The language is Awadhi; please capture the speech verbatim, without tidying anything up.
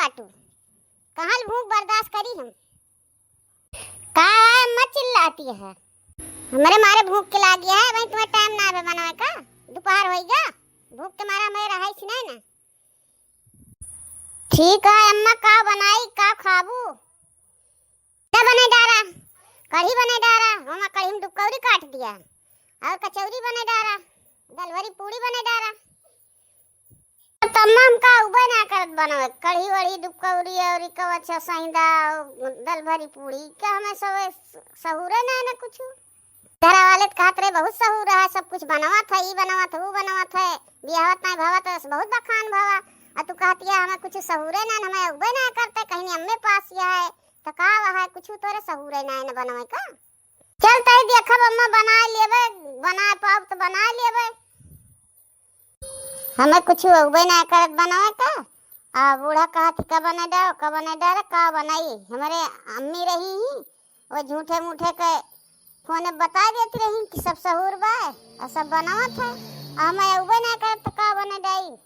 काटू। कहाँ ले भूख बर्दाश्त करी हम? का है अम्मा चिल्लाती है? हमरे मारे भूख के लागी है, वही तुम्हें टाइम ना आवे बनावे का? दोपहर होइगा, भूख के मारा हमें रहाई सी नहीं ना। ठीक है अम्मा, का बनाई, का खाबू? का बने डारा, कढ़ी बने डारा, हमार कढ़ी में डुबकौरी काट दिया, और कचौरी बने डारा, दलभरी पूड़ी बने डारा। तो अम्मा हमका उबे ना करत बनावे, कढ़ी वढ़ी डुबकौरी और ई कवच सैंदा, दलभरी पूड़ी, का हमें सब सहूरे ना ना कुछ। घरा वाले त कहत रहे बहुत सहूर है, सब कुछ बनवत है, ई बनवत है, ऊ बनवत है, बियाहत नहीं भवत है, बहुत बखान भवा। आ तू कहतिया हमें कुछ सहूरे ना, हमें उबे ना करते, कहीं अम्मे पास यह है, तो का वह है, कुछ तोरे सहूरे ना न बनवे का? चल तई देखब अम्मा बना लेबे, बना पाउब तो बना लेबे। हमें कुछ उबे ना करत बनवे का। आ बूढ़ा कहत ही, "का बने डारो, का बने डारो, का बनाई?" हमरे अम्मी रही ही, वो झूठे मूठे के फोने बता देती रही कि सब सहूर बा, आ सब बनावत है। आ हमें उबे ना करत तो का बने डाई?